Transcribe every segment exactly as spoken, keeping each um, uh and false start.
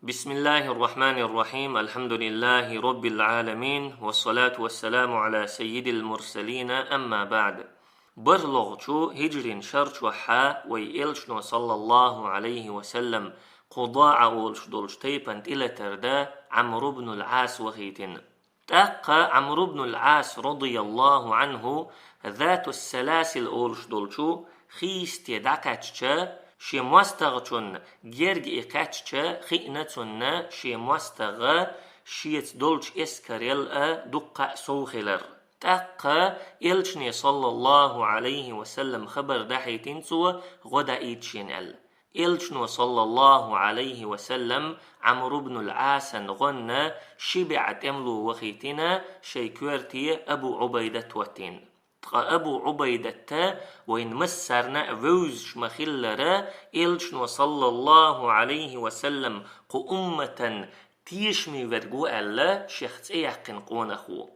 بسم الله الرحمن الرحيم. الحمد لله رب العالمين. والصلاة والسلام على سيد المرسلين. أما بعد. БархӀлагӀчу хӀиджрин шарчохь вай элчано, саллаллаху Ӏалайхи ва саллам, Къудаъа олуш долчу тайпана тӀелатар дан Ӏамр ибн ал-Ӏас вахийтина. ТӀаккха Ӏамр ибн ал-Ӏас, радияллаху Ӏанху, Зату Саласил олуш долчу хийсте дӀакхаьчча, шен мостагӀчунна герга и кхаьчча, хиъна цунна шен мостагӀа шеца долчу эскарел а дуккха а сов хилар. ТӀаккха элчане, саллаллаху Ӏалайхи ва саллам, хабар дахьийтина цо, гӀо даийта шена аьлла. Элчано, саллаллаху Ӏалайхи ва саллам, Ӏамр ибн ал-Ӏасан гӀонна ши бӀе тӀемало вахийтина, шайн коьрте Абу Ӏубайдат хӀоттийна. Ткъа Абу Ӏубайдат вайна массарна а вевзаш ма-хиллара, элчано, саллаллаху Ӏалайхи ва саллам, кху умматан тешаме верг ву аьлла, шех цӀе яьккхина къонах ву.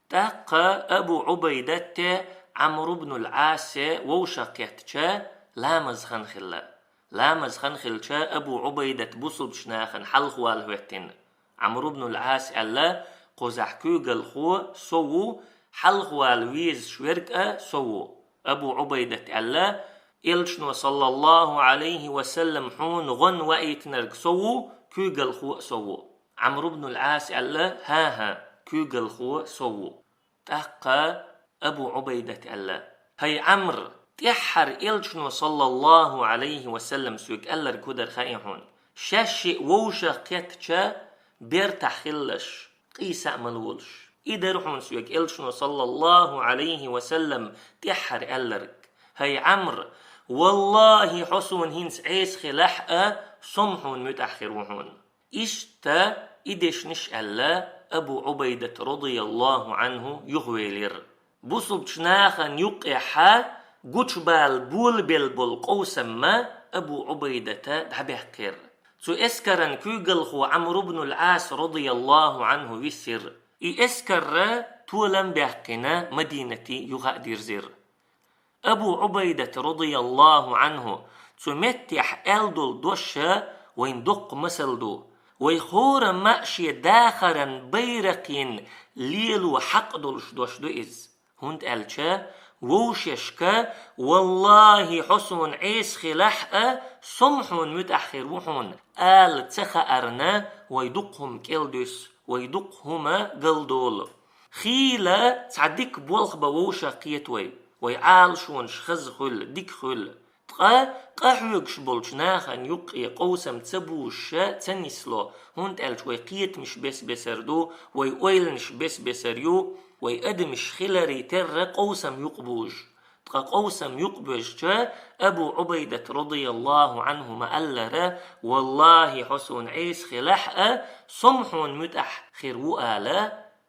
ТӀаккха Абу Ӏубайдате Ӏамр ибн ал-Ӏасе вовшахкхеттача, ламаз хан хилла. Ламаз хан хилча, Абу Ӏубайдат бусулбачу нахана хьалхавала хӀоьттина. Ӏамр ибн ал-Ӏас аьлла: «Кхузахь куьйгалхо со ву, хьалхавала везаш верг а со ву». Абу Ӏубайдат аьлла: «Элчано, саллаллаху Ӏалайхи ва саллам, хьуна гӀонна ваийтинарг со ву, куьйгалхо а со ву». Ӏамр ибн ал-Ӏас аьлла: «ХӀан-хӀа, куьйгалхо со ву». ТӀаккха Абу Ӏубайдат аьлла: «ХӀай Ӏамр, тӀаьххьара элчано, саллаллаху Ӏалайхи ва саллам, соьга аьлларг хӀун дара хаьий хьуна? Шаьш шиъ вовшахкхеттача, бертахь хилалаш, къийса а ма лолаш. И дара хьуна соьга элчано, саллаллаху Ӏалайхи ва саллам, тӀаьххьара аьлларг. ХӀай Ӏамр, валлахӀи, хьо суна хӀинца Ӏеса хилахь а, со-м хьуна муьтӀахь хир ву хьуна». Иштта и дешнаш аьлла, Абу Ӏубайдат, радияллаху Ӏанху, юхавелира. Бусулбачу нахана юккъехь гучубала болабелла болу къовсам-м Абу Ӏубайдата дӀабаьккхира. Цу эскаран куьйгалхо Ӏамр ибн ал-Ӏас, радияллаху Ӏанху, висира. И эскар толам баьккхина, Мадинате юха а дирзира. Абу Ӏубайдат, радияллаху Ӏанху, цу меттехь аьлла долу дош вайна доккха масал ду. Вай хӀорамма а шен дахаран байракхна лело хьакъ долуш дош ду иза. ХӀунда аьлча вовшашка: «ВаллахӀи, хьо суна Ӏеса хилахь а, со-м хьуна муьтӀахь хир ву хьуна», ала ца хаарна, вай дукха хӀума кӀелдуьсу, вай дукха хӀума галдолу. Хийла цхьа дика болх бан вовшах кхета вай, вай Ӏалашонаш хаза хуьлу, дика хуьлу. Ткъа къахьоьгуш болчу нахана юккъе къовсам ца бузуш ца нисло, хӀунда аьлча вай кхетамаш бес-бесар ду, вай ойланаш бес-бесар ю, вай адамаш хиларе терра къовсам юкъабузуш. Ткъа къовсам юкъабоьжча, Абу Ӏубайдат, радияллаху Ӏанху, ма-аллара: «ВаллахӀи, хьо суна Ӏеса хилахь а, со-м хьуна муьтӀахь хир ву», ала,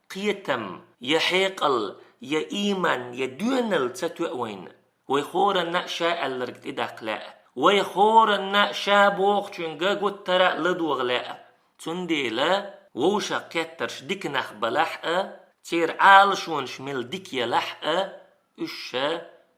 кхетам, я хьекъал, я ийман, я доьналла ца тоьа вайна. Вай хӀоранна а ша аьлларг тӀедаккха лаьа. Вай хӀоранна а ша бохучуьнга гуттара а ладогӀа лаьа. Цундела вовшах кхеттарш дика нах балахь а, церан Ӏалашонаш мел дика ялахь а, уьш ша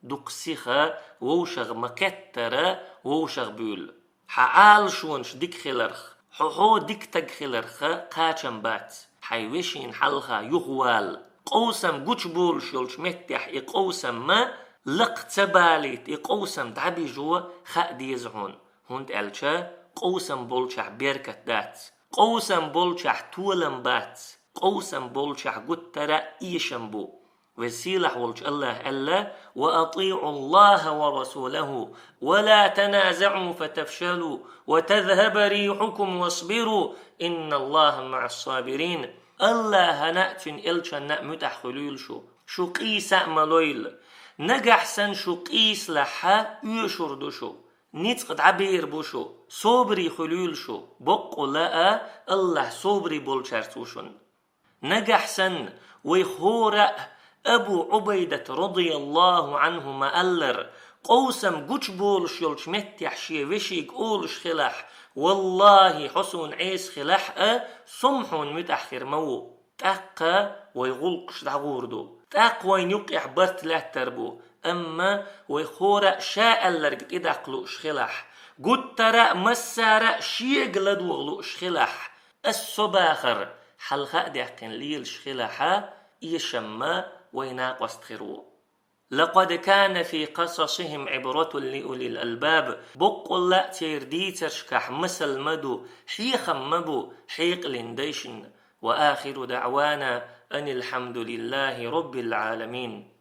дукха сиха вовшах ма-кхеттара вовшах буьйлу. Хьан Ӏалашонаш дика хиларх, хьо-хьо дика стаг хиларх кхачам бац. Хьайн вешина хьалха юхавала. Къовсам гучуболуш йолчу меттехь и къовсам ма лакха ца балийта, и къовсам дӀабижо хаа деза хьуна. ХӀунда аьлча къовсам болчохь беркат дац. Къовсам болчохь толам бац. Къовсам болчохь гуттара а эшам бу. Веза-сийлахь волчу АллахӀа аьлла: «وأطيعوا الله ورسوله ولا تنازعوا فتفشلوا وتذهب ريحكم واصبروا إن الله مع الصابرين». АллахӀана а, Цуьнан элчанна а муьтӀахь хуьлийла шу. Шу къийса а ма лойла. Нагахь санна шу къийсалахь, оьшур ду шу. Ницкъ дӀабер бу шу. Собаре хуьлийла шу. Баккъалла а АллахӀ собаре болчаьрца ву шуна. Нагахь санна вай хӀора а Абу Ӏубайдат, радияллаху Ӏанху, ма-аллара, къовсам гучуболуш йолчу меттехь шен вешига олуш хилахь: «ВаллахӀи, хьо суна Ӏеса хилахь а, со-м хьуна муьтӀахь хир ма ву». ТӀаккха вай гӀуллакхаш дӀагӀур ду. ТӀаккха вайна юккъехь барт лаьттар бу. Амма вай хӀора а ша аьлларг тӀедаккха лууш хилахь, Гуттара а, массара а шега ладогӀа лууш хилахь, ас со бахар хьалха а даьккхина лелаш хилахь, эшамма вай накъост хир ву. لقد كان في قصصهم عبرة لأولي الألباب. Боккъалла а церан дийцаршкахь масал ма ду, хьехам ма бу хьекъале дайшинна. وآخر دعوانا أن الحمد لله رب العالمين.